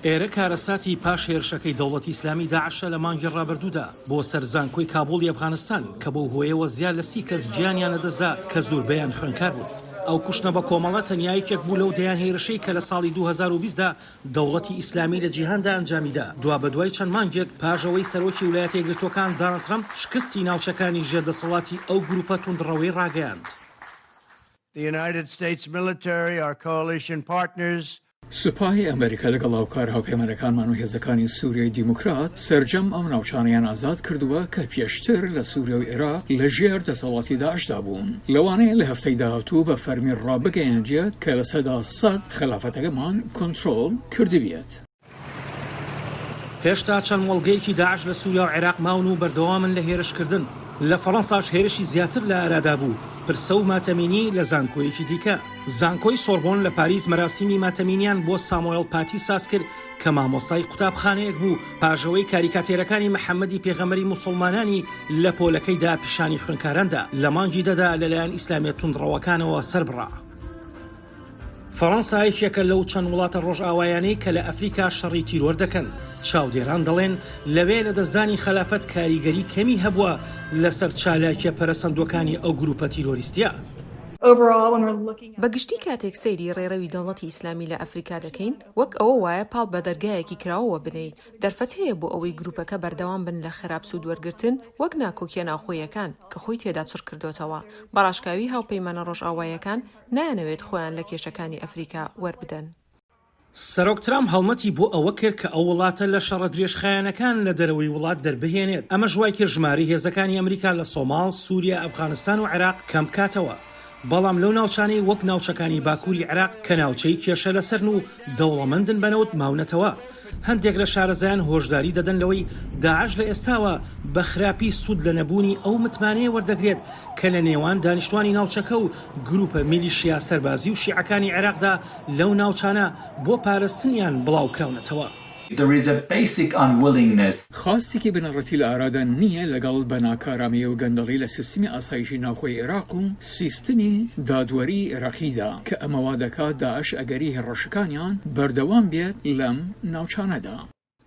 ئێرە کارەساتی پاش هێرشەکەی دەوڵەتی ئیسلامی داعشە لە مانگی ڕابردوودا بۆ سەر زانکۆی کابوڵی ئەفغانستان کە بەو هۆیەوە زیاد لە 30 کەس گیانیان لەدەستدا کە زوربەیان خوێندکار بوون. ئەو کوشتنە بە کۆمەڵە تەنیا یەکێک بوو لەو دەیان هێرشەی کە لە ساڵی 2020 دا دەوڵەتی ئیسلامی لە جیهاندا ئەنجامیدا، دوابەدوای چەند مانگێک پاش ئەوەی سەرۆکی ولایەتە یەکگرتووەکان داناڵد ترەمپ شکستی ناوچەکانی ژێر دەسەڵاتی ئەو گروپە توندڕەوەی ڕاگەیاند. The United States military, our coalition partners, سوپای ئەمریکا لەگەڵ هاوکار هاوپەیمانەکانمان و هێزەکانی سوریای دیموکرات سەرجەم ئەو ناوچانەیان ئازاد کردووە کە پێشتر لە سوریا و عێراق لە ژێر دەسەڵاتی داعشدا بوون. لەوانەیە لە هەفتەی داهاتوو بە فەرمی ڕابگەیەنرێت کە 100% خەلافەتەکەمان کۆنترۆڵ کردبێت. هێشتا چەند مۆڵگەیەکی داعش لە سوریا و عێراق ماون و بەردەوامن لە هێرشکردن، لە فەڕەنساش هێرشی زیاتر لە ئارادا بوو، پرسە و ماتەمینی لە زانکۆیەکی دیکە. زانکۆی سۆربۆن لە پاریس مەراسیمی ماتەمینیان بۆ سامۆێڵ پاتی سازکرد کە مامۆستای قوتابخانەیەک بوو پاش ئەوەی کاریکاتێرەکانی محەمەدی پێغەمبەری موسوڵمانانی لە پۆلەکەیدا پیشانی خوێندکاران دا لە مانگی دەدا لەلایەن ئیسلامیە توندڕەوەکانەوە سەربڕا. فەڕەنسا یەکێکە لەو چەند وڵاتە ڕۆژئاوایانەی کە لە ئەفریکا شەڕی تیرۆر دەکەن، چاودێران دەڵێن لەوێ لەدەستدانی خەلافەت کاریگەری کەمی هەبووە لەسەر چالاکیە پەرەسەندووەکانی ئەو گروپە تیرۆریستیە. بە گشتی کاتێک سەیری ڕێڕەوی دەوڵەتی ئیسلامی لە ئەفریکا دەکەین، وەک ئەوە وایە پاڵ بە دەرگایەکی کراوەوە بنێیت، دەرفەت هەیە بۆ ئەوەی گروپەکە بەردەوام بن لە خراپ سوودوەرگرتن وەک ناکۆکیە ناوخۆیەکان کە خۆی تێدا چڕکردۆتەوە. بە ڕاشکاوی هاوپەیمانە ڕۆژئاوایەکان نایانەوێت خۆیان لە کێشەکانی ئەفریکا وەربدەن. سەرۆک ترامپ هەڵمەتی بۆ ئەوە کرد کە ئەو وڵاتە لە شەڕە درێژخایەنەکان لە دەرەوەی وڵات دەربهێنێت، ئەمەش وایکرد ژمارەی هێزەکانی ئەمریکا لە سۆماڵ، سوریا، ئەفغانستان و عێراق کەمبکاتەوە. بەڵام لەو ناوچانەی وەک ناوچەکانی باکووری عێراق کە ناوچەی کێشە لەسەرن و دەوڵەمەندن بە نەوت ماونەتەوە. هەندێک لە شارەزایان هۆشداری دەدەن لەوەی داعش لە ئێستاوە بە خراپی سوود لە نەبوونی ئەو متمانەیە وەردەگرێت کە لە نێوان دانیشتوانی ناوچەکە و گروپە میلیشیا سەربازی و شیعەکانی عێراقدا لەو ناوچانە بۆ پارستنیان بڵاوکراونەتەوە. There is a basic unwillingness. خواستێکی بنەڕەتی لە ئارادا نییە لەگەڵ بە ناکارامی و گەندەڵی لە سیستمی ئاسایشی ناوخۆی عێراق و سیستمی دادوەری عێراقیدا کە ئەمە وا دەکات داعش ئەگەری هەڕەشەکانیان بەردەوام بێت لەم ناوچانەدا.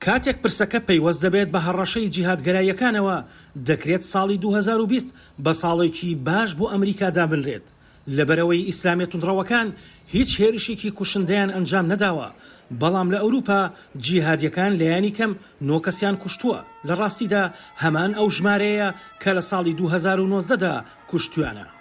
کاتێک پرسەکە پەیوەست دەبێت بە هەڕەشەی جیهادگەراییەکانەوە، دەکرێت ساڵی 2020 بە ساڵێکی باش بۆ ئەمریکا دابنرێت، لەبەرئەوەی ئیسلامیە توندڕەوەکان هیچ هێرشێکی کوشندەیان ئەنجام نەداوە، بەڵام لە ئەوروپا جیهادیەکان لایەنی کەم نۆ کەسیان کوشتووە، لە ڕاستیدا هەمان ئەو ژمارەیە کە لە ساڵی 2019 دا کوشتویانە.